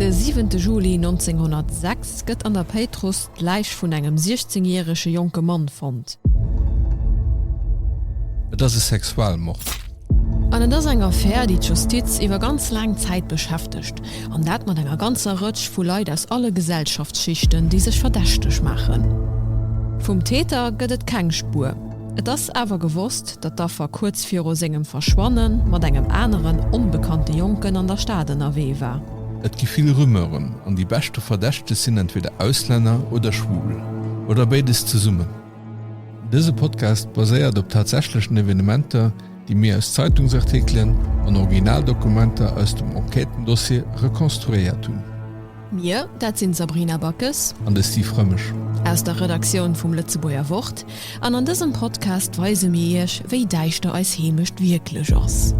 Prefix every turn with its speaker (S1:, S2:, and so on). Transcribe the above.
S1: De siwente Juli 1906 gëtt an der Péitruss d'Läich vun engem 16 järege jonke Mann fonnt.
S2: Et ass e Sexualmord.
S1: An et ass eng Affär, déi d'Justiz iwwer ganz laang Zäit beschäftegt, an dat mat enger ganzer Rëtsch vu Leit aus alle Gesellschaftsschichten, déi sech verdächteg maachen. Vum Täter gëtt et keng Spuer. Et ass awer gewosst, datt d'Affer kuerz viru sengem Verschwanne mat engem aneren, onbekannte Jonken an der Stad ënnerwee war.
S2: Et gi vill Rumeuren, an déi beschte Verdächteg sinn entweder Auslänner oder schwul. Oder béides zesummen. Dëse Podcast baséiert op tatsächlechen Evenementer, déi mir aus Zeitungsartikelen an Originaldokumenter aus dem Enquêtendossier rekonstruéiert hunn.
S1: Mir, dat sinn d'Sabrina Backes.
S2: An de Steve Römmesch.
S1: Aus der Redaktioun vum Lëtzebuerger Wort. An an dësem Podcast weise mir iech, wéi däischter eis Heemecht wierklech ass.